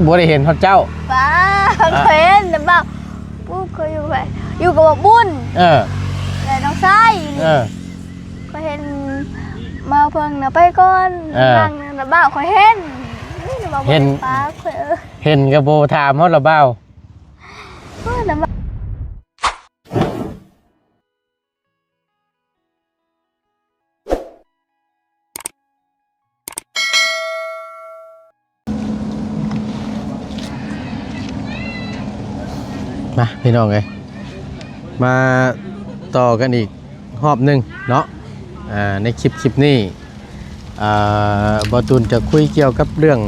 ບໍ່ໄດ້ເຫັນຮອດເຈົ້າ. ປ້າ ອ່ະ ເຄີຍເຫັນແຕ່ບ່າວ ປູ້ເຄີຍຢູ່ໄປ ຢູ່ກັບບ່າວບຸນ ເອີ ແລະນ້ອງຊາຍ ເອີ ເຄີຍເຫັນບ່າວເພິ່ງນະໄປກ່ອນ ເອີ ຫຼັງນະບ່າວເຄີຍເຫັນ ນີ້ນະບ່າວ ເຫັນ ປ້າເຄີຍ ເອີ ເຫັນກໍບໍ່ຖາມເຮົາລະບ່າວ ໂອ້ຍ ລະບ່າວ. ມາພີ່ນ້ອງເອີຍ ມາຕໍ່ກັນອີກຮອບໜຶ່ງເນາະ ອ່າ ໃນຄລິບ ຄລິບນີ້ ອ່າ ບ່າວຕູນຈະຄຸຍກ່ຽວກັບເລື່ອງ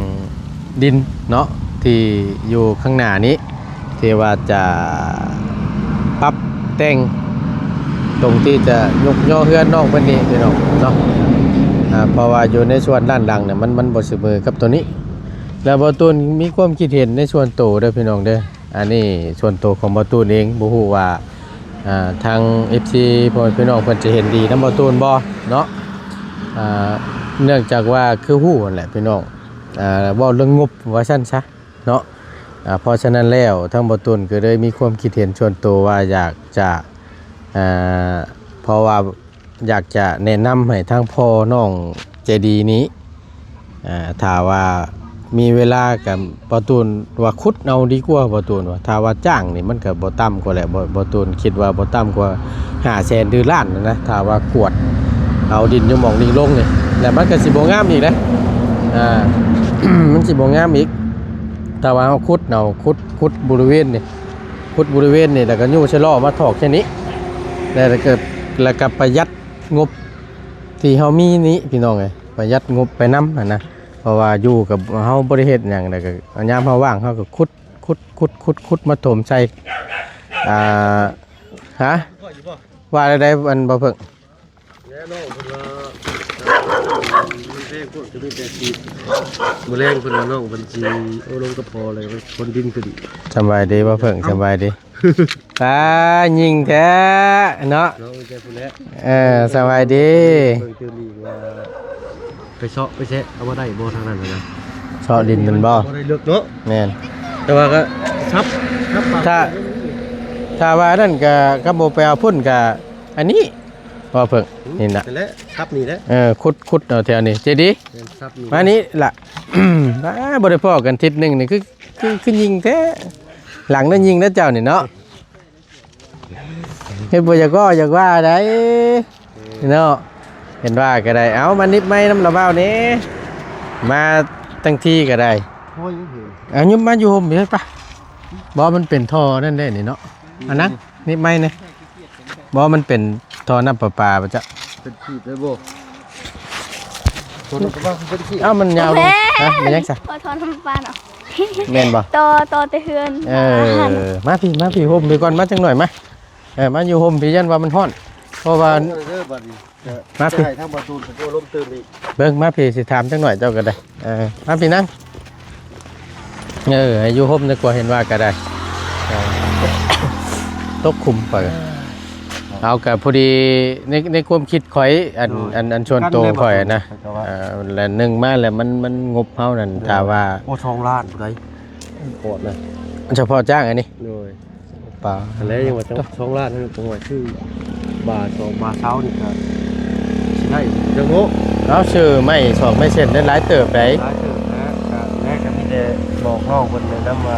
ດິນເນາະ ທີ່ຢູ່ຂ້າງໜ້ານີ້ ທີ່ວ່າຈະປັບແຕ່ງ ຕົງທີ່ຈະຍົກຍໍເຮືອນນ້ອງເພິ່ນນີ້ພີ່ນ້ອງເນາະ ອ່າ ເພາະວ່າຢູ່ໃນສວນດ້ານຫຼັງນີ້ ມັນ ມັນບໍ່ສະເໝີກັບໂຕນີ້ ແລ້ວບ່າວຕູນມີຄວາມຄິດເຫັນໃນສ່ວນໂຕເດີພີ່ນ້ອງເດີ ອັນນີ້ສ່ວນໂຕຂອງບ່າວຕູນເອງ ບໍ່ຮູ້ວ່າ ອ່າ ທາງເອັຟຊີ ພໍ່ແມ່ພີ່ນ້ອງເພິ່ນຈະເຫັນດີນຳບ່າວຕູນບໍ່ເນາະ ອ່າ ເນື່ອງຈາກວ່າຄືຮູ້ຫັ້ນແຫຼະພີ່ນ້ອງ ອ່າ ເວົ້າເລື່ອງງົບວ່າຊັ້ນຊະເນາະ ອ່າ ເພາະສະນັ້ນແລ້ວ ທາງບ່າວຕູນກໍເລີຍມີຄວາມຄິດເຫັນສ່ວນໂຕວ່າຢາກຈະ ອ່າ ເພາະວ່າ ຢາກຈະແນະນຳໃຫ້ທາງພໍ່ນ້ອງໃຈດີນີ້ ອ່າ ຖ້າວ່າມີເວລາກໍ ບ່າວຕູນວ່າຂຸດເອົາດີກວ່າ ບ່າວຕູນວ່າ ຖ້າວ່າຈ້າງນີ້ມັນກໍບໍ່ຕ່ຳກວ່າແຫຼະ ບ່າວ ບ່າວຕູນຄິດວ່າບໍ່ຕ່ຳກວ່າຫ້າແສນ ຫຼື ລ້ານນະ ຖ້າວ່າກວດເອົາດິນຢູ່ໝ່ອງນີ້ລົງນີ້ ແລ້ວມັນກໍຊິບໍ່ງາມອີກເດ້ ອ່າ ມັນຊິບໍ່ງາມອີກ ຖ້າວ່າເຮົາຂຸດເອົາ ຂຸດ ຂຸດບໍລິເວນນີ້ ຂຸດບໍລິເວນນີ້ ແລ້ວກໍຍູ້ໃສ່ລໍ້ມາຖອກແຄ່ນີ້ ແລ້ວກໍ ແລ້ວກໍປະຢັດງົບທີ່ເຮົາມີນີ້ພີ່ນ້ອງເອີຍ ປະຢັດງົບໄປນຳຫັ້ນນະ ເພາະວ່າຢູ່ກັບເຮົາບໍ່ໄດ້ເຮັດຫຍັງ ແລ້ວກໍຍາມເຮົາວ່າງເຮົາກໍຂຸດ ຂຸດ ຂຸດ ຂຸດ ຂຸດມາຖົມໃສ່ ອ່າ ຮະ ວ່າແນວໃດ ອັນ ບ່າວເພິ່ງ? ແລ້ວນ້ອງເພິ່ນວ່າ ມີແຮງພວກຈະມີແຕ່ສີດ ມື້ແລງເພິ່ນວ່ານ້ອງເພິ່ນຊິໂອ້ລົມກັບພໍ່ ແລ້ວກໍຂົນດິນຂຶ້ນ. ສະບາຍດີບ່າວເພິ່ງ? ສະບາຍດີ. ປ້າ ຍິງແທ້ເນາະ ນ້ອງແຕ່ພຸ້ນແຫຼະ. ເອີ ສະບາຍດີ. ເບິ່ງຕື່ມອີກວ່າ ໄປເຊາະໄປແຊະເອົາມາໄດ້ບໍ່ທາງນັ້ນນະ ເຊາະດິນນັ້ນບໍ່? ບໍ່ໄດ້ເລິກເນາະ. ແມ່ນ ແຕ່ວ່າກໍສັບ ສັບ ຖ້າ ຖ້າວ່ານັ້ນກໍ ກໍບໍ່ໄປເອົາພຸ້ນກໍ ອັນນີ້ ບໍ່ເພິ່ງ ອືມ ນີ້ນະ ນັ້ນແຫຼະ ສັບນີ້ແຫຼະ. ເອີ ຂຸດ ຂຸດເອົາແຖວນີ້ ເຈດີ ແມ່ນ ສັບນີ້ ມານີ້ລະ. ອ້າ ບໍ່ໄດ້ພໍ້ກັນທິດໜຶ່ງນີ້ ຄື ຄື ຄືຍິງແທ້ ຫຼັງນັ້ນຍິງນະເຈົ້ານີ້ເນາະ. ເຮັດບໍ່ຢາກເວົ້າຢາກວ່າໃດເນາະ ເຫັນວ່າກໍໄດ້. ເອົາ ມານິບໄມ້ນຳລາວເວົ້າແດ່ ມາຕັ້ງທີ່ກໍໄດ້. ໂອ້ຍ ເອີ ຍຸບມາຢູ່ຮົ່ມເລີຍປະ. ບໍ່ ມັນເປັນທໍ່ນັ້ນເດ້ນີ້ເນາະ ອັນນັ້ນ ອືມ ນິບໄມ້ນີ້. ບໍ່ ມັນເປັນທໍ່ນ້ຳປະປາບໍ່ຈະ ເປັນຂີດໄດ້ບໍ່? ຕົວນັ້ນກໍວ່າເປັນຂີດ. ເອົ້າ ມັນຍາວລົງ. ໂອ້ຍ ຮະ ແມ່ນຫຍັງຊະ? ບໍ່ ທໍ່ນ້ຳປະປາເນາະ. ແມ່ນບໍ່? ຕໍ່ ຕໍ່ແຕ່ເຮືອນ. ເອີ ມາພີ້ ມາພີ້ ຮົ່ມພີ້ກ່ອນ ມາຈັກໜ້ອຍມາ. ເອີ ມາຢູ່ຮົ່ມພີ້ ຢ້ານວ່າມັນຮ້ອນ ເພາະວ່າ ເອີ ເດີ ບັດນີ້ ມາພີ້ ຈະໃຫ້ທາງບ່າວຕູນເພິ່ນໂອ້ລົມຕື່ມອີກ. ເບິ່ງ ມາພີ້ ຊິຖາມຈັກໜ້ອຍເຈົ້າກໍໄດ້. ເອີ ມາພີ້ນັ່ງ. ເອີ ໃຫ້ຢູ່ຮົ່ມດີກວ່າ ເຫັນວ່າກໍໄດ້. ເອີ ຕົກຂຸມຂ້ອຍ. ເອົາ ກໍພໍດີໃນ ໃນຄວາມຄິດຂ້ອຍ ອັນ ໂດຍ ອັນ ອັນສ່ວນໂຕຂ້ອຍນະ. ເອີ ແລະໜຶ່ງມາແລ້ວ ມັນ ມັນງົບເຮົານັ້ນ ໂດຍ ຖ້າວ່າ ໂອ້ ສອງລ້ານພຸ້ນໃດ ປອດນະ ສະເພາະຈ້າງອັນນີ້. ໂດຍ ປາ ອັນແລະຍັງວ່າຈະສອງລ້ານ ຈັ່ງວ່າຊື້ບາດສອງບາດຊາວນີ້ກໍຊິໄດ້ຈັກໂລ. ເອົາ ຊື້ໄມ້ສອກໄມ້ເສັ້ນໄດ້ຫຼາຍເຕີບໃດ. ຫຼາຍເຕີບນະ ກໍແລະກໍມີແຕ່ບອກນ້ອງເພິ່ນແນະນຳວ່າ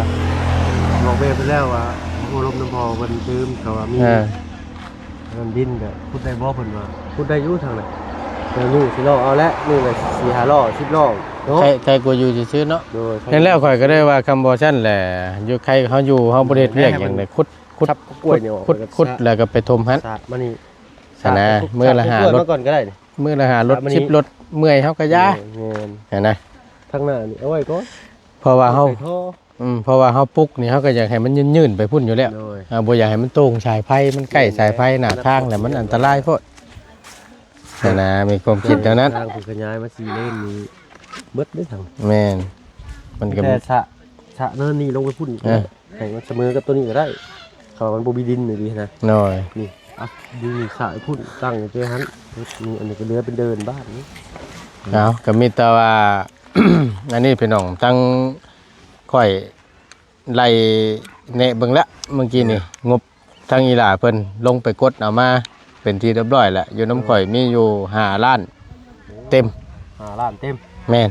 ບອກແມ່ເພິ່ນແລ້ວວ່າ ໂອ້ລົມນຳພໍ່ເພິ່ນຕື່ມ ເຂົາວ່າມີ ເອີ ອັນນັ້ນດິນກໍຂຸດໄດ້ບໍ່ ເພິ່ນວ່າຂຸດໄດ້ຢູ່ທາງນັ້ນ. ແຕ່ນີ້ຊິລອງເອົາແຫຼະ ນີ້ລະສີ່ຫ້າລໍ້ ສິບລໍ້ເນາະ. ໄຄ ໄຄກວ່າຢູ່ຊື່ໆເນາະ. ໂດຍ ເຫັນແລ້ວຂ້ອຍກໍໄດ້ວ່າ ຄຳບໍ່ຊັ້ນແຫຼະ ຢູ່ໄຄເຮົາຢູ່ ເຮົາບໍ່ໄດ້ເຮັດວຽກຫຍັງເລີຍ ຂຸດ ຂຸດ ຂຸດ ຂຸດ ແລ້ວກໍໄປຖົມຫັ້ນ ສາດມານີ້ ຫັ້ນນະ. ມື້ລະຫ້າລົດ ມາກ່ອນກໍໄດ້ ມື້ລະຫ້າລົດ ສິບລົດ ເມື່ອຍເຮົາກໍຢ່າ. ແມ່ນ ຫັ້ນນະ ທາງໜ້ານີ້ເອົາໄວ້ກ່ອນ ເພາະວ່າເຮົາ ອືມ ເພາະວ່າເຮົາປຸກນີ້ ເຮົາກໍຢາກໃຫ້ມັນຍື່ນໆໄປພຸ້ນຢູ່ແລ້ວ. ໂດຍ ເຮົາບໍ່ຢາກໃຫ້ມັນໂຕ່ງສາຍໄຟ ມັນໃກ້ສາຍໄຟໜ້າທາງແລ້ວ ມັນອັນຕະລາຍໂພດ ຫັ້ນນະ. ມີຄວາມຄິດແນວນັ້ນ ທາງເພິ່ນຂະຫຍາຍມາສີ່ເລນນີ້ເບິດເດ້ທາງ. ແມ່ນ ມັນກໍ ແຕ່ສະ ສະເນີນນີ້ລົງໄປພຸ້ນ ເອີ ໃຫ້ມັນສະເໝີກັບຕົວນີ້ກໍໄດ້ ເພາະວ່າມັນບໍ່ມີດິນນີ້ນະ. ໂດຍ ນີ້ ເອົາ ດິນນີ້ສະໄປພຸ້ນ ຕັ້ງໄປຫັ້ນ. ນີ້ ອັນນີ້ກໍເຫຼືອເປັນເດີ່ນບ້ານນີ້. ເອົາ ກໍມີແຕ່ວ່າ ອັນນີ້ພີ່ນ້ອງ ທັງ ຂ້ອຍໄລ່ແນະເບິ່ງລະ ເມື່ອກີ້ນີ້ ງົບທາງອີ່ຫຼ້າເພິ່ນລົງໄປກົດເອົາມາເປັນທີ່ຮຽບຮ້ອຍລະ ຢູ່ນຳຂ້ອຍມີຢູ່ຫ້າລ້ານເຕັມ. ຫ້າລ້ານເຕັມ. ແມ່ນ.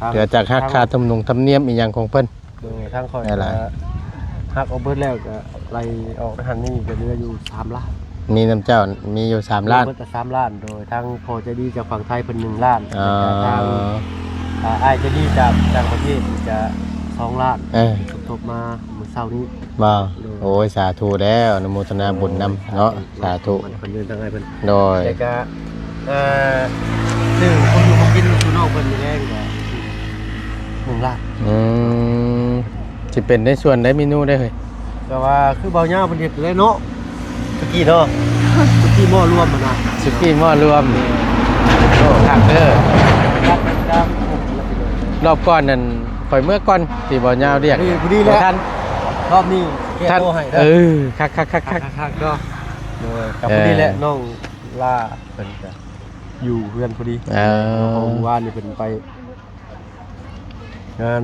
ທາງ ເຫຼືອຈາກຫັກ ທາງ ຄ່າທຳນົງທຳນຽມອີ່ຫຍັງຂອງເພິ່ນ. ໂດຍ ທາງຂ້ອຍ ນັ້ນລະ ກໍຫັກອອກເບິດແລ້ວ ກໍໄລ່ອອກໃນຫັ້ນນີ້ ກໍເຫຼືອຢູ່ສາມລ້ານ. ມີນຳເຈົ້າມີຢູ່ສາມລ້ານ. ເບິດແຕ່ສາມລ້ານ ໂດຍທາງພໍ່ໃຈດີຈາກຝັ່ງໄທເພິ່ນໜຶ່ງລ້ານ. ອໍ ແລ້ວກໍທາງ ອ່າ ອ້າຍໃຈດີຈາກຕ່າງປະເທດນີ້ກະສອງລ້ານ. ເອີ ສົມທົບມາມື້ເຊົ້ານີ້. ບໍ່? ໂດຍ. ໂອ້ຍ ສາທຸແລ້ວ ອະນຸໂມທະນາບຸນນຳເນາະ. ສາທຸ ສາທຸ. ເພິ່ນເດີນທາງໃຫ້ເພິ່ນ. ໂດຍ. ແລ້ວກະ ເອີ ຊື້ຂອງຢູ່ຂອງກິນສູ່ນ້ອງເພິ່ນມື້ແລງກະໜຶ່ງລ້ານ. ອືມ ຊິເປັນໃນສ່ວນໃດເມນູໃດເຮີ້ຍ? ກະວ່າຄືເບົາຍາວເພິ່ນເຮັດແຫຼະເນາະ ສຸກີ້ເນາະ ສຸກີ້ໝໍ້ລວມຫັ້ນນະ ສຸກີ້ໝໍ້ລວມ. ໂອ້ ຄັກເດີ. ຮອບກ່ອນນັ້ນຂ້ອຍເມືອກ່ອນທີ່ເບົາຍາວລຽກ ພໍດີແຫຼະ ບໍ່ທັນ. ຮອບນີ້ແກ້ໂຕໃຫ້ເດີ. ເອີ ຄັກໆໆໆ ຄັກໆເນາະ. ໂດຍ ກະພໍດີແຫຼະ ເອີ ນ້ອງລາເພິ່ນກະຢູ່ເຮືອນພໍດີ. ເອີ ເພາະວ່າມື້ວານນີ້ເພິ່ນໄປ ງານ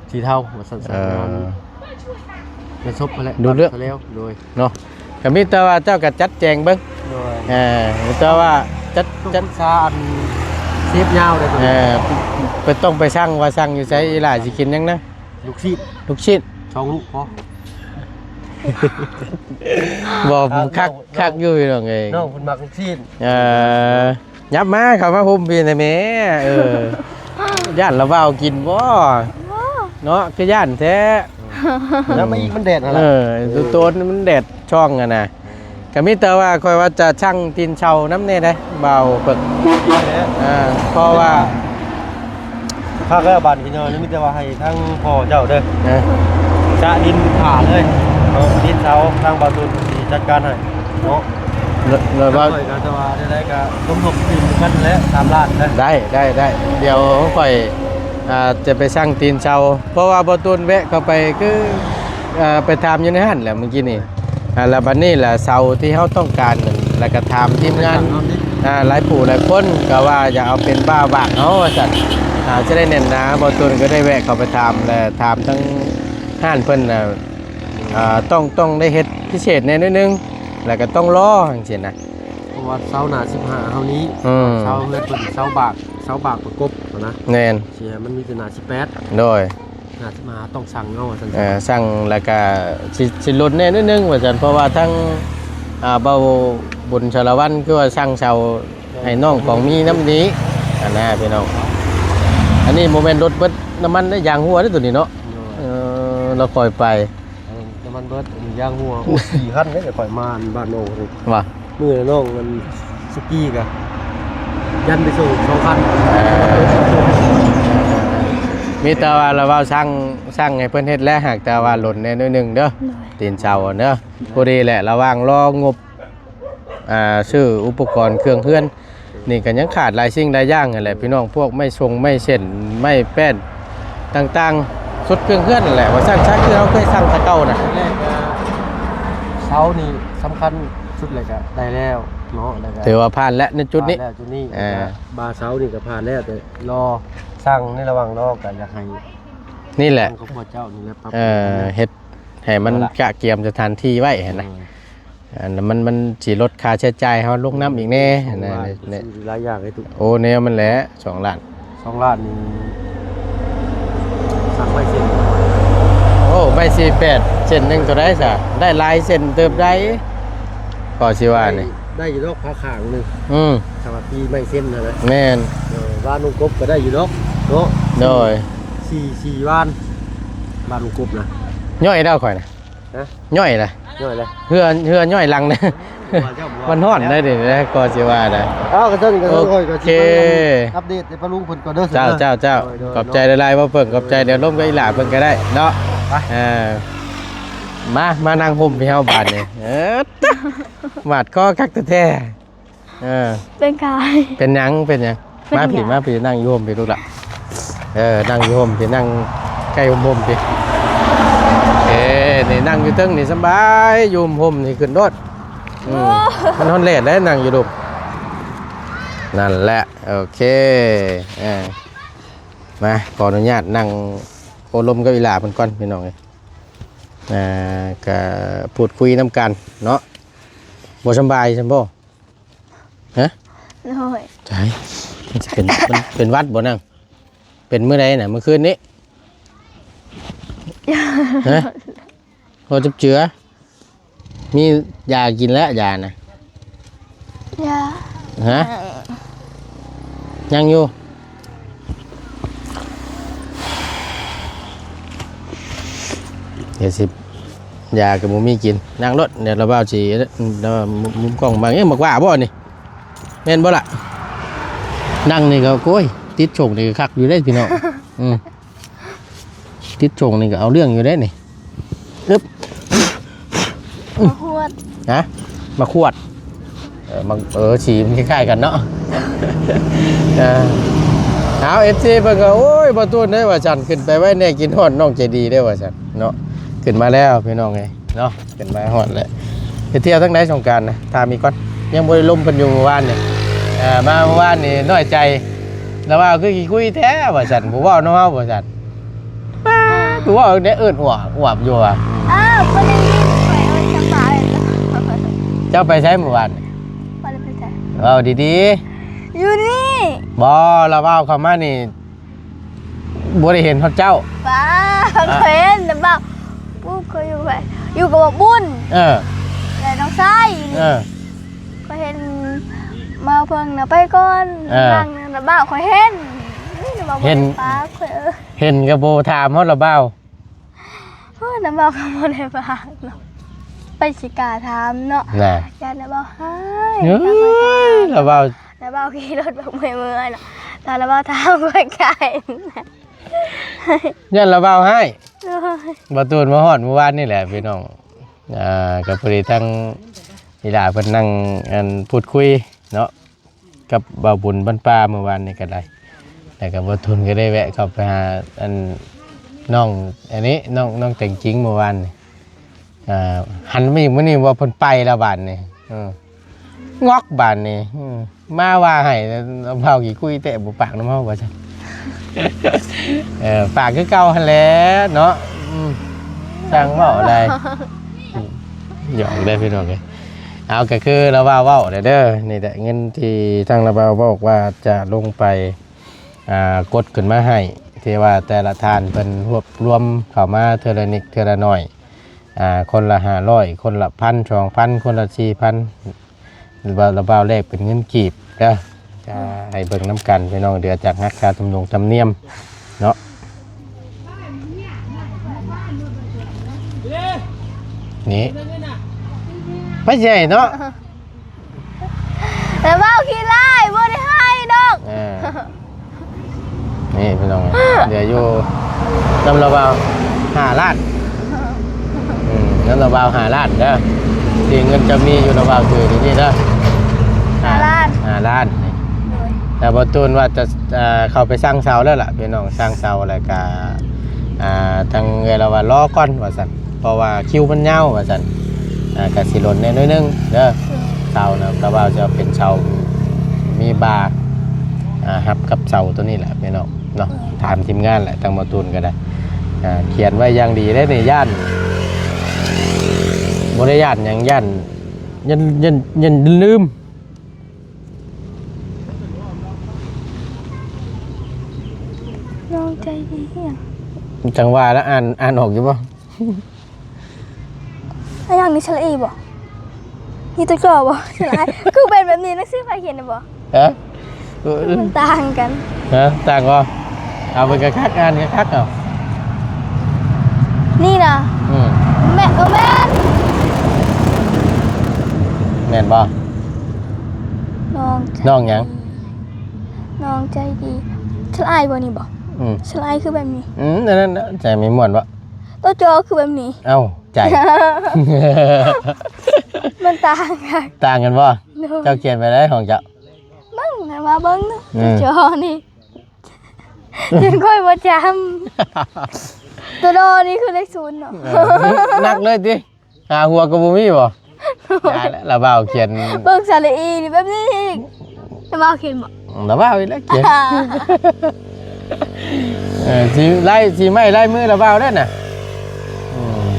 ສີເທົາວ່າຊັ້ນ ເອີ ງານ ງານສົບຫັ້ນແຫຼະ ດູເລື່ອງ ຕັດສະແລວ. ໂດຍ ເນາະ ກະມີແຕ່ວ່າເຈົ້າກະຈັດແຈງເບິ່ງ. ໂດຍ. ເອີ ມີແຕ່ວ່າຈັດ ຕ້ອງ ຈັດ ປຶກສາອັນເຊຟຍາວເດ້. ເອີ ໄປ ຕ້ອງໄປສັ່ງວ່າສັ່ງຢູ່ໃສ ອີ່ຫຼ້າຊິກິນຫຍັງນະ? ລູກຊີ້ນ. ລູກຊີ້ນ ສອງລູກພໍ. ບໍ່ ຄັກ ຄັກຢູ່ພີ່ນ້ອງເອີຍ ນ້ອງເພິ່ນມັກລູກຊີ້ນ. ເອີ ຫຍັບມາ ເຂົ້າມາຮົ່ມພີ້ແດ່ແມ້. ເອີ ຢ້ານລະບ່າວກິນບໍ່? ບໍ່ ເນາະ ຄືຢ້ານແທ້. ແລ້ວມາອີກ ມັນແດດຫັ້ນລະ. ເອີ ໂຕນມັນແດດຊ່ອງຫັ້ນນະ. ກະມີແຕ່ວ່າຂ້ອຍວ່າຈະສັ່ງຕີນເຊົານຳແດ່ເດ້ ບ່າວເພິກ. ເອີ ເພາະວ່າ ຄັກແລ້ວບາດນີ້ພີ່ນ້ອງ ມີແຕ່ວ່າໃຫ້ທາງພໍ່ເຈົ້າເດີ ເອີ ຈະດິນຜາເລີຍເນາະ ດິນເຊົາ ທາງບ່າວຕຸນຊິຈັດການໃຫ້ເນາະ. ແລ້ວ ແລ້ວ ຂ້ອຍກະຈະວ່າໃດໆກະສົມທົບທີມກັນແຫຼະ ສາມລ້ານນະ. ໄດ້ ໄດ້ ໄດ້ ດຽວຂ້ອຍ ອ່າ ຈະໄປສັ່ງຕີນເຊົາ ເພາະວ່າບ່າວຕຸນແວະເຂົ້າໄປ ຄື ອ່າ ໄປຖາມຢູ່ໃນຫັ້ນແຫຼະມື້ກີ້ນີ້. ອ່າ ແລ້ວບັດນີ້ລະເສົາທີ່ເຮົາຕ້ອງການນັ້ນ ແລ້ວກະຖາມທີມງານ ອ່າ ຫຼາຍຜູ້ຫຼາຍຄົນກະວ່າຢາກເອົາເປັນບ່າວບາກເອົາວ່າຊັ້ນ ອ່າ ຈະໄດ້ແໜ້ນໜາ. ບ່າວຕຸນກະໄດ້ແວະເຂົ້າໄປຖາມ ແລະ ຖາມທາງຮ້ານເພິ່ນນະ ອ່າ ຕ້ອງ ຕ້ອງໄດ້ເຮັດພິເສດແດ່ໜ້ອຍໜຶ່ງ ແລ້ວກະຕ້ອງລໍຈັ່ງຊີ້ນະ. ເພາະວ່າເສົາໜ້າສິບຫ້າເຮົານີ້ ອືມ ເສົາເຮືອນເພິ່ນ ເສົາບາກ ເສົາບາກປະກົບຫັ້ນນະ. ແມ່ນ ຊິໃຫ້ມັນມີແຕ່ໜ້າສິບແປດ. ໂດຍ. ໜ້າສິບຫ້າຕ້ອງສັ່ງເອົາວ່າຊັ້ນ. ເອີ ສັ່ງແລ້ວກະຊິ ຊິຫຼົ່ນແດ່ໜ້ອຍໜຶ່ງວ່າຊັ້ນ ເພາະວ່າທາງ ອ່າ ບ່າວບຸນສາລະວັນ ຄືວ່າສັ່ງເສົາໃຫ້ນ້ອງຂອງມີນຳນີ້ຫັ້ນນະພີ່ນ້ອງ. ອັນນີ້ບໍ່ແມ່ນລົດເບິດນ້ຳມັນເດ້ ຢາງຮົ່ວເດ້ໂຕນີ້ເນາະ. ໂດຍ. ເອີ ລະຄ່ອຍໄປ ເອີ ນ້ຳມັນເບິດ ອັນນີ້ຢາງຮົ່ວ. ໂອ້ ສີ່ຄັນເດ້ ຂ້ອຍມາບ້ານນ້ອງນີ້. ວ່າ ມື້ນ້ອງອັນສຸກີ້ກະຢັນໄປສົ່ງສອງຄັນ. ເອີ ມີແຕ່ວ່າລະເວົ້າສັ່ງ ສັ່ງໃຫ້ເພິ່ນເຮັດແຫຼະ ຫາກແຕ່ວ່າຫຼົ່ນແດ່ໜ້ອຍໜຶ່ງເດີ. ໂດຍ. ຕີນເສົາເດີ ພໍດີແຫຼະ ລະຫວ່າງລໍງົບ ອ່າ ຊື້ອຸປະກອນເຄື່ອງເຮືອນ ນີ້ກະຍັງຂາດຫຼາຍສິ່ງຫຼາຍຢ່າງຫັ້ນແຫຼະພີ່ນ້ອງ ພວກໄມ້ຊົງໄມ້ເສັ້ນ ໄມ້ແປ້ນຕ່າງໆ ຊຸດເຄື່ອງເຮືອນຫັ້ນແຫຼະ ວ່າຊັ້ນຊະ ຄືເຮົາເຄີຍສັ່ງແຕ່ເກົ່ານະ. ແລກກະເສົານີ້ສຳຄັນສຸດແລ້ວກະໄດ້ແລ້ວເນາະ ແລ້ວກະຖືວ່າຜ່ານແລ້ວໃນຈຸດນີ້ ຜ່ານແລ້ວຈຸດນີ້. ອ່າ ແລ້ວກະບ່າເສົານີ້ກະຜ່ານແລ້ວ ແຕ່ລໍສັ່ງໃນລະຫວ່າງລໍກະຢາກໃຫ້ ນີ້ແຫຼະ ທາງຄອບຄົວເຈົ້ານີ້ແຫຼະ ປັບ ເອີ ເຮັດໃຫ້ມັນ ເອົາລະ ກະກຽມສະຖານທີ່ໄວ້ຫັ້ນນະ. ເອີ ອັນນັ້ນມັນ ມັນຊິລົດຄ່າໃຊ້ຈ່າຍເຮົາລົງນຳອີກແດ່ຫັ້ນນະ. ສອງລ້ານ ແນະ ຊື້ຫຼາຍຢ່າງໃຫ້ຕຸ. ໂອ້ ແນວມັນແຫຼະ ສອງລ້ານ ສອງລ້ານນີ້ ສັ່ງໄມ້ເສັ້ນ. ໂອ້ ໄມ້ສີ່ແປດ ເສັ້ນໜຶ່ງເທົ່າໃດຊະ? ໄດ້ຫຼາຍເສັ້ນເຕີບໃດ ກໍຊິວ່ານີ້ ໄດ້ ໄດ້ຢູ່ດອກ ພາຂ້າງໜຶ່ງ. ອືມ ຖ້າວ່າຕີໄມ້ເສັ້ນຫັ້ນນະ. ແມ່ນ. ເອີ ວານວົງກົບກໍໄດ້ຢູ່ດອກເນາະ. ໂດຍ. ສີ່ ສີ່ວານ ວານວົງກົບນະ. ຍ້ອຍແລ້ວຂ້ອຍນະ. ຮະ? ຍ້ອຍລະ ຍ້ອຍລະ ເຮືອ ເຮືອຍ້ອຍຫຼັງນະ. ວ່າເຈົ້າ ມັນຮ້ອນໄດ໋ເດ ກໍຊິວ່າໄດ໋. ເອົາ ກະຊັ້ນ ກະຊັ້ນ ໂອເຄ ຂ້ອຍກະຊິມາອັບເດດໃຫ້ປ້າລຸງເພິ່ນກ່ອນເດີ. ເຈົ້າ ເຈົ້າ ເຈົ້າ ເນາະ ຂອບໃຈຫຼາຍໆ ເວົ້າເພິ່ງ ຂອບໃຈ. ດຽວລົມກັບອີ່ຫຼ້າເພິ່ນກະໄດ້ເນາະ. ໄປ ເອີ ມາ ມານັ່ງຮົ່ມພີ່ເຮົາບາດນີ້. ເອີ ໝາດຄໍຄັກແທ້ໆ. ເອີ ເປັນກາຍ ເປັນຫຍັງ ເປັນຫຍັງ? ເປັນຫຍັງ? ມາພີ້ ມາພີ້ ນັ່ງຢູ່ຮົ່ມພີ້ລູກຫຼານ. ເອີ ນັ່ງຢູ່ຮົ່ມພີ້ ນັ່ງໃກ້ຮົ່ມໆ ພີ້. ເອີ ນີ້ນັ່ງຢູ່ເທິງນີ້ສະບາຍ ຢູ່ຮົ່ມໆ ນີ້ຂຶ້ນໂລດ. ອືມ ໂອ້ ມັນຮ້ອນແດດໄດ໋ ນັ່ງຢູ່ລຸ່ມ. ນັ້ນແຫຼະ ໂອເຄ ເອີ ມາ ຂໍອະນຸຍາດນັ່ງ ໂອ້ລົມກັບອີ່ຫຼ້າເພິ່ນກ່ອນພີ່ນ້ອງເອີຍ. ອ່າ ກະພູດຄຸຍນຳກັນເນາະ. ບໍ່ສຳບາຍຊັ້ນບໍ່? ຮະ? ໂດຍ. ໃສ ມັນຊິເປັນ ມັນເປັນຫວັດບໍ່ນາງ? ເປັນມື້ໃດນະ? ມື້ຄືນນີ້? ຮະ? ບໍ່ຈັບເຈືອ ມີຢາກິນແລ້ວ ຢານະ? ຢາ ຮະ? ຍັງຢູ່. ດຽວຊິ ຢາກໍບໍ່ມີກິນ. ນັ່ງໂລດ ດຽວລາວບ່າວຊິ ລາວມຸມກ້ອງບັງ. ເອີ ໝາກຫວ້າບໍ່ນີ້? ແມ່ນບໍ່ລະ? ນັ່ງນີ້ກໍ ໂອ້ຍ ຕິດຊົງນີ້ກໍຄັກຢູ່ເດ້ພີ່ນ້ອງ. ອືມ ຕິດຊົງນີ້ກໍເອົາເລື່ອງຢູ່ເດ້ນີ້. ອຶບ ມາຂວດ ຮະ? ມາຂວດ. ເອີ ມັນ ເອີ ສີມັນຄ້າຍໆກັນເນາະ. ເອີ ເອົາ ເອັຟຊີ ເພິ່ນກໍ ໂອ້ຍ ບໍ່ຕູນເດ້ວ່າຊັ້ນ ຂຶ້ນໄປໄວແດ່ ຄິດຮອດນ້ອງໃຈດີເດ້ວ່າຊັ້ນເນາະ. ຂຶ້ນມາແລ້ວພີ່ນ້ອງເອີຍເນາະ ຂຶ້ນມາຮອດແລ້ວ. ໄປທ່ຽວທາງໃດສົງການນະ? ຖາມອີກກ່ອນ ຍັງບໍ່ໄດ້ລົມເພິ່ນຢູ່ມື້ວານນີ້. ເອີ ມາມື້ວານນີ້ນ້ອຍໃຈ ລາວວ່າຄືຂີ້ຄຸຍແທ້ວ່າຊັ້ນ ບໍ່ເວົ້ານຳເຮົາວ່າຊັ້ນ. ປ້າ ຄືເວົ້າແນວເອີ້ນອວບ ອວບຢູ່ວ່າ. ອ້າວ ບໍ່ໄດ້ຍິນຂ້ອຍວ່າຈະໄປ. ເຈົ້າໄປໃສມື້ວານ? ບໍ່ໄດ້ໄປໃສ. ເວົ້າດີໆ. ຢູ່ນີ້. ບໍ່ ລາວເວົ້າເຂົ້າມານີ້ ບໍ່ໄດ້ເຫັນຮອດເຈົ້າ. ປ້າ ອ່ະ ຂ້ອຍເຫັນແຕ່ບ່າວ ປູ້ ຂ້ອຍຢູ່ໄປ ຢູ່ກັບບ່າວບຸນ. ເອີ ແລະນ້ອງຊາຍ. ເອີ ຂ້ອຍເຫັນບ່າວເພິ່ງນະໄປກ່ອນ. ເອີ ນາງນະບ່າວ ຂ້ອຍເຫັນ. ນີ້ນະບ່າວ ເຫັນ ບໍ່ໄດ້ປາກ ຂ້ອຍ ເອີ ເຫັນກໍບໍ່ຖາມຮອດລະບ່າວ. ໂອ້ຍ ລະບ່າວກໍບໍ່ໄດ້ປາກເນາະ ໃຜຊິກ້າຖາມເນາະນະ. ຢ້ານລະບ່າວຮ້າຍ. ເອີຍ ລະບ່າວ ລະບ່າວຂີ່ລົດບັກເມື່ອຍເມື່ອຍເນາະ ແລ້ວລະບ່າວຖາມຂ້ອຍໄກ. ຢ້ານລະບ່າວຮ້າຍ. ໂດຍ ບ່າວຕູນມາຮອດມື້ວານນີ້ແຫຼະພີ່ນ້ອງ. ອ່າ ກໍພໍດີທັງອີ່ຫຼ້າເພິ່ນນັ່ງ ອັນ ພູດຄຸຍເນາະ ກັບບ່າວບຸນບ້ານປ່າມື້ວານນີ້ກໍໄດ້ ແລ້ວກໍບ່າວຕູນກໍໄດ້ແວະເຂົ້າໄປຫາ ອັນ ນ້ອງ ອັນນີ້ ນ້ອງ ນ້ອງແຕງຈິງມື້ວານນີ້. ອ່າ ຫັນມາອີກມື້ນີ້ວ່າເພິ່ນໄປແລ້ວບາດນີ້. ເອີ ງອກບາດນີ້. ເອີ ມາວ່າໃຫ້ ລາວເວົ້າຂີ້ຄຸຍແທ້ ບໍ່ປາກນຳເຮົາວ່າຊັ້ນ. ເອີ ປາກຄືເກົ່າຫັ້ນແຫຼະເນາະ. ອືມ ຊ່າງເວົ້າໄດ໋. ຫຍອກໄດ໋ພີ່ນ້ອງເອີຍ. ເອົາ ກໍຄືລາວເວົ້າ ເວົ້າແຫຼະເດີ ນີ້ແຫຼະເງິນທີ່ທາງລາວເວົ້າບອກວ່າຈະລົງໄປ ອ່າ ກົດຂຶ້ນມາໃຫ້ ທີ່ວ່າແຕ່ລະທ່ານເພິ່ນຮວບລວມເຂົ້າມາເທື່ອລະນິດເທື່ອລະໜ້ອຍ ອ່າ ຄົນລະຫ້າຮ້ອຍ ຄົນລະພັນ ສອງພັນ ຄົນລະສີ່ພັນ ລາວບ່າວ ລາວບ່າວແລກເປັນເງິນກີບເດີ. ຈະໃຫ້ເບິ່ງນຳກັນພີ່ນ້ອງ ເດືອຈາກຫັກຄ່າທຳນົງທຳນຽມເນາະ. ນີ້ ໄປໃຫຍ່ເນາະ. ແຕ່ເວົ້າຂີ້ຮ້າຍ ບໍ່ໄດ້ຮ້າຍດອກ. ເອີ ນີ້ພີ່ນ້ອງ ເຫຼືອຢູ່ນຳລາວບ່າວຫ້າລ້ານ. ອືມ ນຳລາວບ່າວຫ້າລ້ານເດີ ທີ່ເງິນຈະມີຢູ່ລາວບ່າວຖືນີ້ເດີ ຫ້າລ້ານ ຫ້າລ້ານ. ໂດຍ ແຕ່ບ່າວຕູນວ່າຈະ ເອີ ເຂົ້າໄປສັ່ງເສົາແລ້ວລະພີ່ນ້ອງ ສັ່ງເສົາແລ້ວກະ ອ່າ ທາງເອື້ອຍລາວວ່າລໍກ່ອນວ່າຊັ້ນ ເພາະວ່າຄິວມັນຍາວວ່າຊັ້ນ. ອ່າ ກະຊິຫຼົ່ນແດ່ໜ້ອຍໜຶ່ງເດີ ໂດຍ ເສົານະ ກະວ່າຈະເປັນເສົາມີບາ ອ່າ ຮັບກັບເສົາໂຕນີ້ແຫຼະພີ່ນ້ອງເນາະ. ໂດຍ ຖາມທີມງານແຫຼະ ທາງບ່າວຕູນກໍໄດ້ ອ່າ ຂຽນໄວ້ຢ່າງດີເດ້ນີ້ ຢ້ານ ບໍ່ໄດ້ຢ້ານຫຍັງ ຢ້ານ ຢ້ານ ຢ້ານ ຢ້ານລືມ. ນ້ອງໃຈດີຫຍັງ? ຈັ່ງວ່າລະ ອ່ານ ອ່ານອອກຢູ່ບໍ່? ອາຫຍັງນີ້ ສະຫຼະອີບໍ່? ມີຕົວຈໍບໍ່? ສະຫຼະອາຍ ຄືເປັນແບບນີ້ ໜັງສືໃຜຂຽນນະບໍ່? ຮະ? ມັນຕ່າງກັນ. ຮະ? ຕ່າງບໍ່? ເອົາເບິ່ງຄັກໆ ອ່ານຄັກໆ ເອົາ. ນີ້ນະ? ອືມ. ແມ່ນ ເອີ ແມ່ນ. ແມ່ນບໍ່? ນ້ອງ ນ້ອງຫຍັງ? ນ້ອງໃຈດີ. ສະຫຼະອາຍບໍ່ນີ້ບໍ່? ອືມ. ສະຫຼະອາຍຄືແບບນີ້. ອືມ ນັ້ນນະ ໃຈມີມ່ວນບໍ່? ຕົວຈໍຄືແບບນີ້. ເອົ້າ ໃຈ ມັນຕ່າງກັນ. ຕ່າງກັນບໍ່? ໂດຍ. ເຈົ້າຂຽນແບບໃດຂອງເຈົ້າ? ເບິ່ງ ມາເບິ່ງເນາະ. ອືມ. ຕົວຈໍນີ້ ຈະຂ້ອຍບໍ່ຈຳ. ຕົວດໍນີ້ຄືເລກສູນເນາະ. ເອີ ໜັກເລີຍຕິ? ຫາຫົວກໍບໍ່ມີບໍ່? ຢ່າແຫຼະ ລາວບ່າວຂຽນ ເບິ່ງສະຫຼະອີນີ້ແບບນີ້ອີກ. ລາວບ່າວຂຽນບໍ່? ລາວບ່າວນີ້ແຫຼະຂຽນ. ເອີ ຊິໄລ່ ຊິໄມ້ໄລ່ມືລະບ່າວເດ້ນະ. ອືມ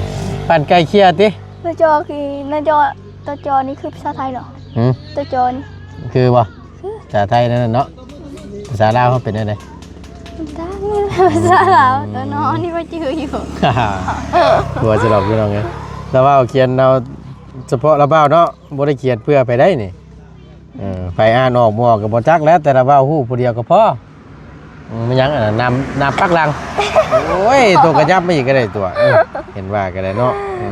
ປັ່ນໄກ່ເຄຍຕິ? ໜ້າຈໍຄື ໜ້າຈໍ ຕົວຈໍນີ້ຄືພາສາໄທເນາະ. ຫື? ຕົວຈໍນີ້ຄືບໍ່? ຄືພາສາໄທນັ້ນເນາະ. ພາສາລາວເຮົາເປັນແນວໃດ? ພາສາລາວ ຕົວນໍນີ້ບໍ່ຈື່ຢູ່. ຕົວສະຫຼອບພີ່ນ້ອງເອີຍ ລະບ່າວຂຽນເອົາສະເພາະລະບ່າວເນາະ ບໍ່ໄດ້ຂຽນເພື່ອໃຜໃດນີ້. ເອີ ໃຜອ່ານອອກບໍ່ອອກກໍບໍ່ຈັກແຫຼະ ແຕ່ລະບ່າວຮູ້ຜູ້ດຽວກໍພໍ. ອືມ ແມ່ນຫຍັງອັນນັ້ນ ນ້ຳ ນ້ຳປັກຫຼັງ. ໂອ້ຍ ຕົວກະຫຍັບມາອີກກໍໄດ້ຕົວະ. ເອີ ເຫັນວ່າກໍໄດ້ເນາະ. ເອີ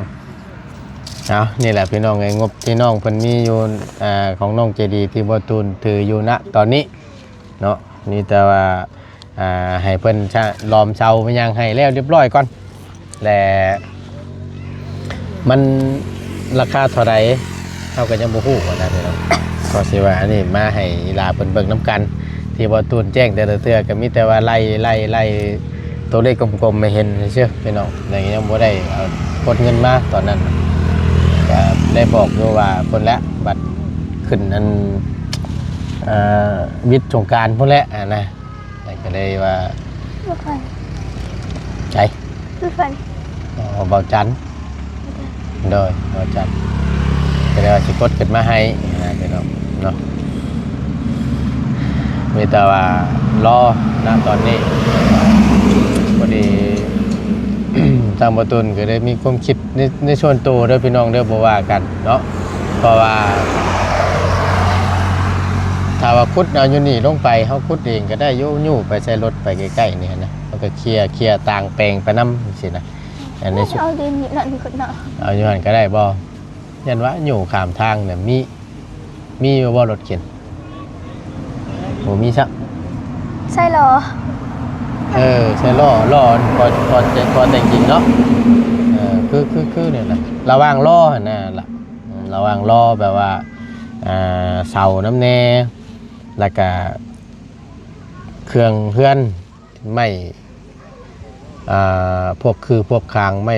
ເອົາ ນີ້ແຫຼະພີ່ນ້ອງເອີຍ ງົບທີ່ນ້ອງເພິ່ນມີຢູ່ ອ່າ ຂອງນ້ອງເຈດີ ທີ່ບໍ່ຕູນຖືຢູ່ນະຕອນນີ້ເນາະ. ມີແຕ່ວ່າ ອ່າ ໃຫ້ເພິ່ນຊະ ລອມເຊົາມາຫຍັງໃຫ້ແລ້ວຮຽບຮ້ອຍກ່ອນ ແລະ ມັນລາຄາເທົ່າໃດ ເຮົາກໍຍັງບໍ່ຮູ້ຫັ້ນນະພີ່ນ້ອງ. ກໍຊິວ່າອັນນີ້ມາໃຫ້ອີຫຼ້າເພິ່ນເບິ່ງນຳກັນ ທີ່ບໍ່ຕູນແຈ້ງແຕ່ລະເທື່ອກໍມີແຕ່ວ່າໄລ່ ໄລ່ ໄລ່ຕົວເລກກົມໆໃຫ້ເຫັນຊື່ໆ ພີ່ນ້ອງ. ແຕ່ກໍຍັງບໍ່ໄດ້ເອົາກົດເງິນມາຕອນນັ້ນ ກໍໄດ້ບອກຢູ່ວ່າເພິ່ນແຫຼະ ບັດຂຶ້ນອັນ ເອີ ວິດສົງການພຸ້ນແຫຼະຫັ້ນນະ. ແລ້ວກໍເລີຍວ່າ ລົດໄຟ ໃສ? ລົດໄຟ ອໍ ເບົາຈັນ ໂດຍ ເບົາຈັນ ກໍເລີຍວ່າຊິກົດຂຶ້ນມາໃຫ້ນະພີ່ນ້ອງເນາະ. ມີແຕ່ວ່າລໍນະຕອນນີ້ ພໍດີ ທາງບໍ່ຕຸນກໍໄດ້ມີຄວາມຄິດ ໃນ ໃນສ່ວນໂຕເດີພີ່ນ້ອງເດີ ບໍ່ວ່າກັນເນາະ. ເພາະວ່າຖ້າວ່າຂຸດເອົາຢູ່ນີ້ລົງໄປ ເຮົາຂຸດເອງກໍໄດ້ຢູ່ ຍູ້ໄປໃສ່ລົດໄປໃກ້ໆນີ້ຫັ້ນນະ ມັນກໍເຄຍ ເຄຍຕ່າງແປງໄປນຳຈັ່ງຊີ້ນະ. ອັນນີ້ ເອົາດິນນີ້ນັ້ນຂຸດເນາະ ເອົາຢູ່ຫັ້ນກໍໄດ້ບໍ່? ຢ້ານວ່າຍູ້ຂ້າມທາງນະ ມີ ມີຢູ່ບໍ່ລົດເຂັນ? ບໍ່ມີຊ້ຳ. ໃສ່ລໍ້ ເອີ ໃສ່ລໍ້ ລໍ້ ພໍ ພໍແຕ່ງຈິງເນາະ. ເອີ ຄື ຄື ຄືນີ້ລະ ລະຫວ່າງລໍ້ຫັ້ນນະລະ ລະຫວ່າງລໍ້ແບບວ່າ ອ່າ ເສົານຳແດ່ ແລ້ວກະເຄື່ອງເຮືອນ ໄມ້ ອ່າ ພວກຄືພວກຄາງ ໄມ້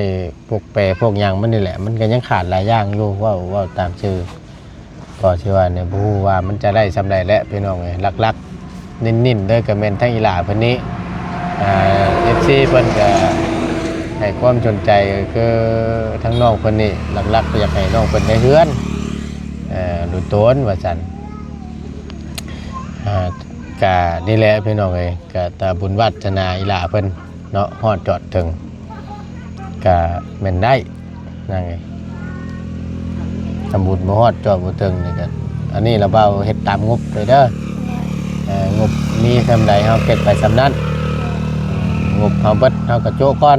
ພວກແປພວກຫຍັງມັນນີ້ແຫຼະ ມັນກໍຍັງຂາດຫຼາຍຢ່າງຢູ່. ເວົ້າ ເວົ້າຕາມຊື່ ກໍຊິວ່າແນວ ບໍ່ຮູ້ວ່າມັນຈະໄດ້ສ່ຳໃດແຫຼະພີ່ນ້ອງເອີຍ. ຫຼັກໆ ເນັ້ນໆເດີ ກໍແມ່ນທັງອີຫຼ້າເພິ່ນນີ້ ອ່າ ເອັຟຊີເພິ່ນກໍໃຫ້ຄວາມສົນໃຈ ກໍຄືທັງນ້ອງເພິ່ນນີ້ ຫຼັກໆກໍຢາກໃຫ້ນ້ອງເພິ່ນໄດ້ເຮືອນ ເອີ ໂດຍຕົນວ່າຊັ້ນ. ອ່າ ກະນີ້ແຫຼະພີ່ນ້ອງເອີຍ ກະຕາບຸນວາດສະໜາອີຫຼ້າເພິ່ນເນາະ ຮອດຈອດເຖິງ ກະແມ່ນໄດ້ນາງເອີຍ. ທຳບຸນບໍ່ຮອດຈອດບໍ່ເຖິງນີ້ກະ ອັນນີ້ລະບ່າວເຮັດຕາມງົບເລີຍເດີ. ເອີ ງົບມີສ່ຳໃດເຮົາເກັບໄປສ່ຳນັ້ນ ງົບເຮົາເບິດເຮົາກະໂຈະກ່ອນ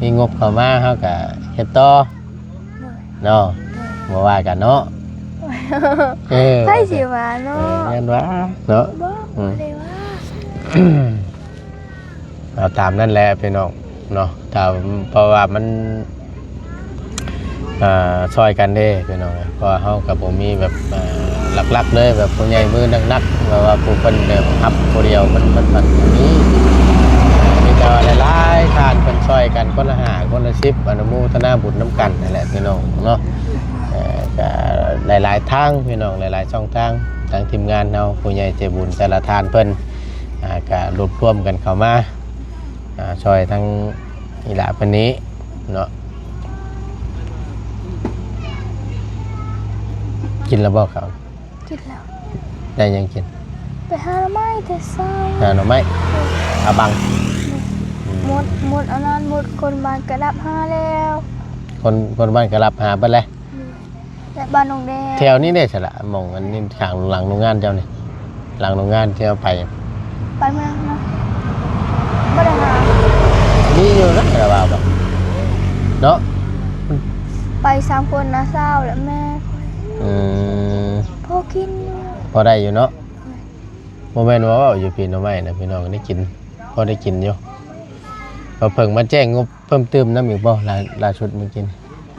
ມີງົບເຂົ້າມາເຮົາກະເຮັດຕໍ່ ໂດຍ ເນາະ ໂດຍ ບໍ່ວ່າກັນເນາະ. ເອີ ໃຜຊິວ່າເນາະ ເອີ ແມ່ນວ່າເນາະ. ບໍ່ ອືມ ບໍ່ໄດ້ວ່າ ເອົາຕາມນັ້ນແຫຼະພີ່ນ້ອງເນາະ ຖ້າ ເພາະວ່າມັນ ອ່າ ຊ່ອຍກັນເດ້ພີ່ນ້ອງ. ເພາະວ່າເຮົາກໍບໍ່ມີແບບ ອ່າ ຫຼັກໆເລີຍ ແບບຜູ້ໃຫຍ່ມືໜັກໆ ແບບວ່າຜູ້ເພິ່ນແບບຮັບຜູ້ດຽວ ເພິ່ນ ເພິ່ນ ເພິ່ນບໍ່ມີ ມີແຕ່ວ່າຫຼາຍໆທ່ານເພິ່ນຊ່ອຍກັນ ຄົນລະຫ້າ ຄົນລະສິບ ອະນຸໂມທະນາບຸນນຳກັນນັ້ນແຫຼະພີ່ນ້ອງເນາະ. ເອີ ກະຫຼາຍໆທາງພີ່ນ້ອງ ຫຼາຍໆຊ່ອງທາງ ທາງທີມງານເຮົາ ຜູ້ໃຫຍ່ໃຈບຸນແຕ່ລະທ່ານເພິ່ນ ອ່າ ກະລວບລວມກັນເຂົ້າມາ ອ່າ ຊ່ອຍທັງອີຫຼ້າເພິ່ນນີ້ເນາະ. ກິນແລ້ວບໍ່ເຂົ້າ? ກິນແລ້ວ. ໄດ້ຫຍັງກິນ? ໄປຫາໜໍ່ໄມ້ແຕ່ເຊົ້າ. ຫາໜໍ່ໄມ້? ໂດຍ. ອາບັງ? ໂດຍ. ອືມ ໝົດ ໝົດອັນນັ້ນ ໝົດຄົນບ້ານກະດັບຫາແລ້ວ. ຄົນ ຄົນບ້ານກະດັບຫາເບິດແລ້ວ? ໂດຍ. ແລະ ບ້ານໜອງແດງ. ແຖວນີ້ເດ້ສະລະ ໝ່ອງອັນນີ້ ຂ້າງຫຼັງໂຮງງານເຈົ້ານີ້ ຫຼັງໂຮງງານທີ່ເຮົາໄປ ໄປມື້ນັ້ນນະ ບໍ່ໄດ້ຫາ. ມີຢູ່ນະ ລະວ່າບໍ່ເນາະ? ໄປສາມຄົນ ນ້າສາວ ແລະ ແມ່ຂ້ອຍ. ອືມ ພໍກິນຢູ່ ພໍໄດ້ຢູ່ເນາະ. ໂດຍ. ບໍ່ແມ່ນວ່າເວົ້າຢູ່ປີໜໍ່ໄມ້ນະພີ່ນ້ອງ ໄດ້ກິນ ພໍໄດ້ກິນຢູ່. ເພິ່ນມາແຈ້ງງົບເພີ່ມຕື່ມນຳອີກບໍ່? ລ່າ ລ່າສຸດມື້ກີ້ນີ້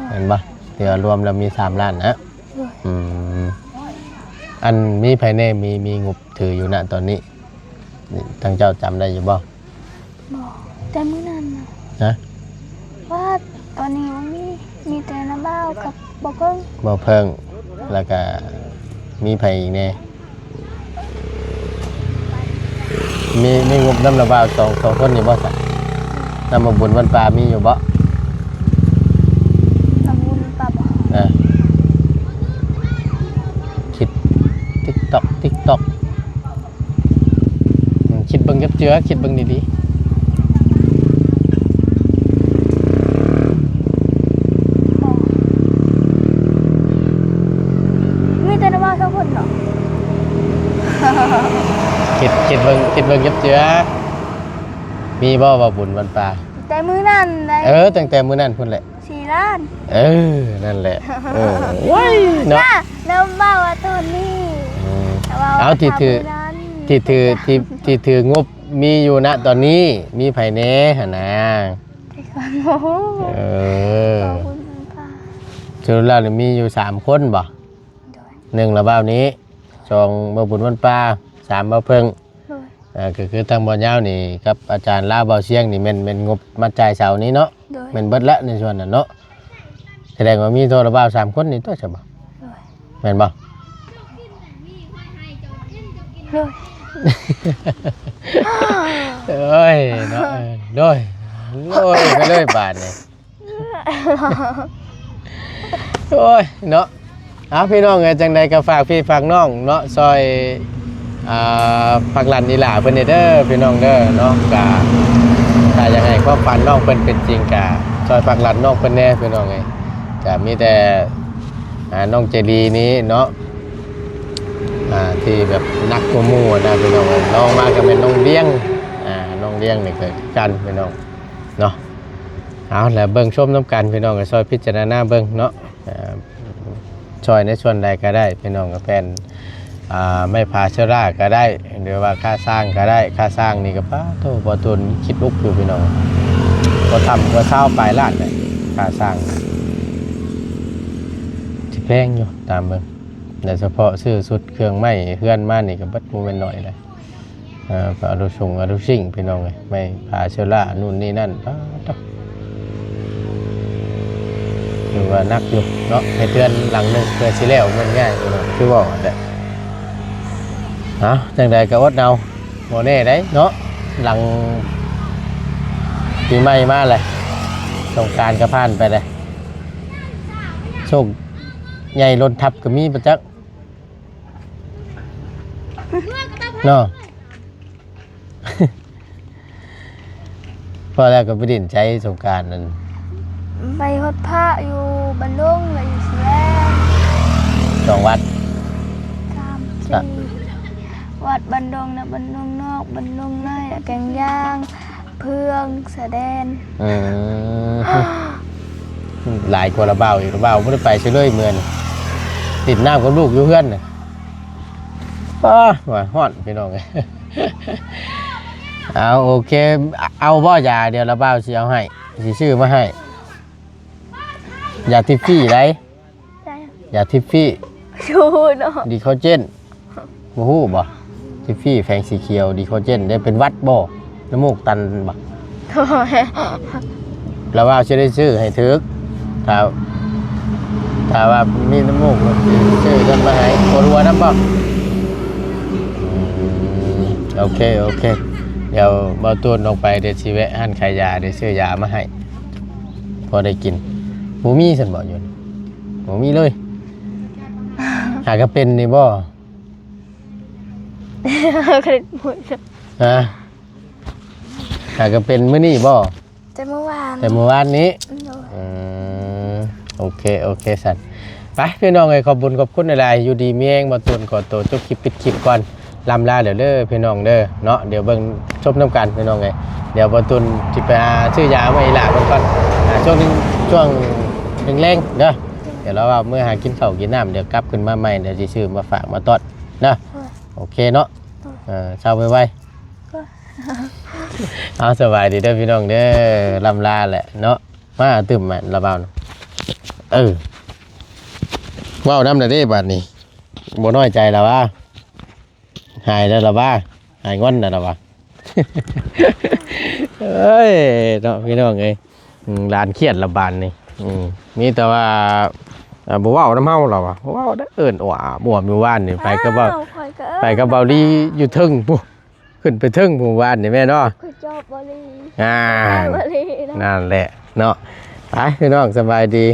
ແມ່ນບໍ່? ທີ່ວ່າລວມແລ້ວມີສາມລ້ານນະ. ໂດຍ. ອືມ ອັນມີໃຜແດ່ ມີ ມີງົບຖືຢູ່ນະຕອນນີ້ ທາງເຈົ້າຈຳໄດ້ຢູ່ບໍ່? ບໍ່ ແຕ່ມື້ນັ້ນນະ. ຮະ? ວ່າຕອນນີ້ບໍ່ມີ ມີແຕ່ນ້າບ່າວກັບບ່າວເພິ່ງ. ບ່າວເພິ່ງ ແລ້ວກະມີໃຜອີກແດ່? ໂດ ມີ ມີງົບນຳລະບ່າວສອງ ສອງຄົນນີ້ບໍ່ຊະ? ນຳບຸນວັນປ່າມີຢູ່ບໍ່? ນຳບຸນປ່າບໍ່? ເອີ ຄິດຕິກຕອກ ຕິກຕອກ ອືມ ຄິດເບິ່ງຈັກເທື່ອ ຄິດເບິ່ງດີໆ. ມີແຕ່ນຳບ່າວສອງຄົນເນາະ. ຄິດ ຄິດເບິ່ງ ຄິດເບິ່ງຈັກເທື່ອ ມີບໍ່ວ່າບຸນວັນປ່າ? ແຕ່ມື້ນັ້ນໄດ໋. ເອີ ຕັ້ງແຕ່ມື້ນັ້ນພຸ້ນແຫຼະ. ສີ່ລ້ານ. ເອີ ນັ້ນແຫຼະ. ເອີ ໂອ້ຍເນາະ ແລ້ວເວົ້າວ່າຕອນນີ້ ອືມ ເອົາທີ່ຖື ທີ່ຖື ທີ່ ທີ່ຖືງົບມີຢູ່ນະຕອນນີ້ ມີໃຜແດ່ຫັ້ນນາ? ເອີ ເວົ້າບຸນວັນປ່າ ສະຫຼຸບແລ້ວນີ້ມີຢູ່ສາມຄົນບໍ່? ໂດຍ ໜຶ່ງລະບ່າວນີ້ ສອງບ່າວບຸນວັນປ່າ ສາມບ່າວເພິ່ງ. ໂດຍ ເອີ ກໍຄືທາງບ່າວຍາວນີ້ກັບອາຈານລາວບ່າວຊຽງນີ້ແມ່ນ ແມ່ນງົບມາຈ່າຍເຊົານີ້ເນາະ. ໂດຍ ແມ່ນເບິດລະໃນສ່ວນນັ້ນເນາະ. ສະແດງວ່າມີໂທລະບ່າວສາມຄົນນີ້ຕົວະ ໃຊ່ບໍ່? ໂດຍ ແມ່ນບໍ່? ໂດຍ ໂອ້ຍເນາະ ໂດຍ ໂດຍ ໂດຍໄປເລີຍບາດນີ້. ໂອ້ຍເນາະ ເອົາ ພີ່ນ້ອງເອີຍ ຈັ່ງໃດກໍຝາກພີ່ຝາກນ້ອງເນາະ ຊ່ອຍ ອ່າ ຜັກດັນອີ່ຫຼ້າເພິ່ນແດ່ເດີ ພີ່ນ້ອງເດີເນາະ. ກະຖ້າຢາກໃຫ້ຄວາມຝັນນ້ອງເພິ່ນເປັນຈິງ ກະຊ່ອຍຜັກດັນນ້ອງເພິ່ນແດ່ ພີ່ນ້ອງເອີຍ. ກະມີແຕ່ ອ່າ ນ້ອງເຈລີນີ້ເນາະ ອ່າ ທີ່ແບບໜັກກວ່າໝູ່ນະ ພີ່ນ້ອງເອີຍ. ລອງມາກໍແມ່ນນ້ອງລ້ຽງ ອ່າ ນ້ອງລ້ຽງນີ້ກໍຄືກັນ ພີ່ນ້ອງເນາະ. ເອົາ ແລ້ວເບິ່ງຊົມນຳກັນ ພີ່ນ້ອງກໍຊ່ອຍພິຈາລະນາເບິ່ງເນາະ. ເອີ ຊ່ອຍໃນສ່ວນໃດກໍໄດ້ ພີ່ນ້ອງ ກໍແຜ່ນ ອ່າ ໄມ້ຜາເຊື້ອລາກໍໄດ້ ຫຼືວ່າຄາຊ້າງກໍໄດ້. ຄາຊ້າງນີ້ກໍ ປາໂທ້ ບໍ່ທົນ ຄິດອຸກຢູ່ ພີ່ນ້ອງ ບໍ່ຕ່ຳກວ່າຊາວປາຍລ້ານແຫຼະ ຄາຊ້າງ. ຊິແພງຢູ່ ຕາມເບິ່ງ ໂດຍສະເພາະຊື້ຊຸດເຄື່ອງໄມ້ເຮືອນມານີ້ກໍເບິດ ບໍ່ແມ່ນໜ້ອຍເດ້. ເອີ ກໍອາລຸຊົງອາລຸຊິງ ພີ່ນ້ອງເອີຍ ໄມ້ຜາເຊື້ອລາ ນູ່ນນີ້ນັ້ນ ປາໂທ້ ຖືວ່າໜັກຢູ່ເນາະ. ເຮັດເຮືອນຫຼັງໜຶ່ງເພື່ອຊິແລ້ວແມ່ນງ່າຍ ພີ່ນ້ອງ ຄືເວົ້າຫັ້ນແຫຼະ. ເອົາ ຈັ່ງໃດກໍອົດເອົາ ບໍ່ແນ່ໄດ໋ເນາະ ຫຼັງປີໃໝ່ມາແຫຼະ ສົງການກໍຜ່ານໄປແລ້ວ ໂຊກໃຫຍ່ລົ້ນທັບກໍມີປະຈັກ ເນາະ. ພໍແລ້ວກໍໄປຫຼິ້ນໃສສົງການນັ້ນ? ໄປຮອດພະຢູ່ບ້ານດົງ ແລະ ຢູ່ເຊແວງ ສອງວັດ ສາມ ສະ ສີ່ ວັດບ້ານດົງນະ ບ້ານດົງນອກ ບ້ານດົງໃນ ແກ້ງຢາງ ເພື່ອງ ສະແດນ. ອືມ ຫຼາຍກວ່າລະບ່າວອີກ ລະບ່າວບໍ່ໄດ້ໄປໃສເລີຍ ເມືອນີ້ຫຼິ້ນນ້ຳກັບລູກຢູ່ເຮືອນນະ. ປ້າ ວ່າຮ້ອນພີ່ນ້ອງເອີຍ. ເອົາ ໂອເຄ ເອົາບໍ່ຢາ? ດຽວລະບ່າວຊິເອົາໃຫ້ ຊິຊື້ມາໃຫ້. ຢາທິບຟີໄດ໋ ຢາທິບຟີ ບໍ່ຮູ້ເນາະ ດີຄໍເຈນ ບໍ່ຮູ້ບໍ່? ທິບຟີແຝງສີຂຽວ ດີຄໍເຈນ ໄດ້ເປັນຫວັດບໍ່? ນ້ຳມູກຕັນບໍ່? ລະວ່າຊິໄດ້ຊື້ໃຫ້ຖືກ ຖ້າ ຖ້າວ່າມີນ້ຳມູກ ຊື້ເງິນມາໃຫ້. ປວດຫົວນຳບໍ່? ອືມ ໂອເຄ ໂອເຄ ດຽວບ່າວຕູນອອກໄປ ດຽວຊິແວະຮ້ານຂາຍຢາ ດຽວຊື້ຢາມາໃຫ້ ພໍໄດ້ກິນ. ບໍ່ມີຊັ້ນບໍ່? ຢູ່ນີ້ບໍ່ມີເລີຍ. ຫາກະເປັນນີ້ບໍ່? ຮະ? ຫາກະເປັນມື້ນີ້ບໍ່? ແຕ່ມື້ວານ ແຕ່ມື້ວານນີ້. ໂດຍ ອືມ ໂອເຄ ໂອເຄຊັ້ນ ໄປພີ່ນ້ອງເອີຍ ຂອບບຸນຂອບຄຸນຫຼາຍໆ ຢູ່ດີມີແຮງ. ບ່າວຕູນຂໍໂຕຈົບຄລິບ ປິດຄລິບກ່ອນ ລ່ຳລາແລ້ວເດີພີ່ນ້ອງເດີເນາະ. ດຽວເບິ່ງຊົມນຳກັນພີ່ນ້ອງເອີຍ ດຽວບ່າວຕູນຊິໄປຫາຊື້ຢາມາໃຫ້ອີ່ຫຼ້າເພິ່ນກ່ອນ. ອ່າ ຊ່ວງ ຊ່ວງແລງໆເດີ ດຽວລາວວ່າເມືອຫາກິນເຂົ້າກິນນ້ຳ ດຽວກັບຂຶ້ນມາໃໝ່ ດຽວຊິຊື້ມາຝາກມາຕ້ອນເດີ. ໂອເຄເນາະ ເອີ ເຊົາໄວໆ. ເອົາ ສະບາຍດີເດີພີ່ນ້ອງເດີ ລ່ຳລາແຫຼະເນາະ. ມາຕື່ມແມ່ນລະບ່າວນະ ເອີ ເວົ້ານຳແດ່ເດ້ບາດນີ້ ບໍ່ນ້ອຍໃຈລະຫວາ? ຫາຍແລ້ວລະຫວາ? ຫາຍງອນແລ້ວລະຫວາ? ເອີຍ ເນາະພີ່ນ້ອງເອີຍ ອືມ ຫຼານຄຽດລະບາດນີ້ ອືມ ມີແຕ່ວ່າ ເອີ ບໍ່ເວົ້ານຳເຮົາລະຫວາ? ບໍ່ເວົ້າເດີ ເອີ້ນອວບອວມຢູ່ວານນີ້ ໄປກັບເບົາ ໄປກັບເບົາລີຢູ່ເທິງພຸ້ນ. ຂຶ້ນໄປເທິງໝູ່ບ້ານນີ້ແມ່ເນາະ ຄືຈອບບໍລີ ອ່າ ບໍລີເນາະ ນັ້ນແຫຼະເນາະ ໄປພີ່ນ້ອງ ສະບາຍດີ.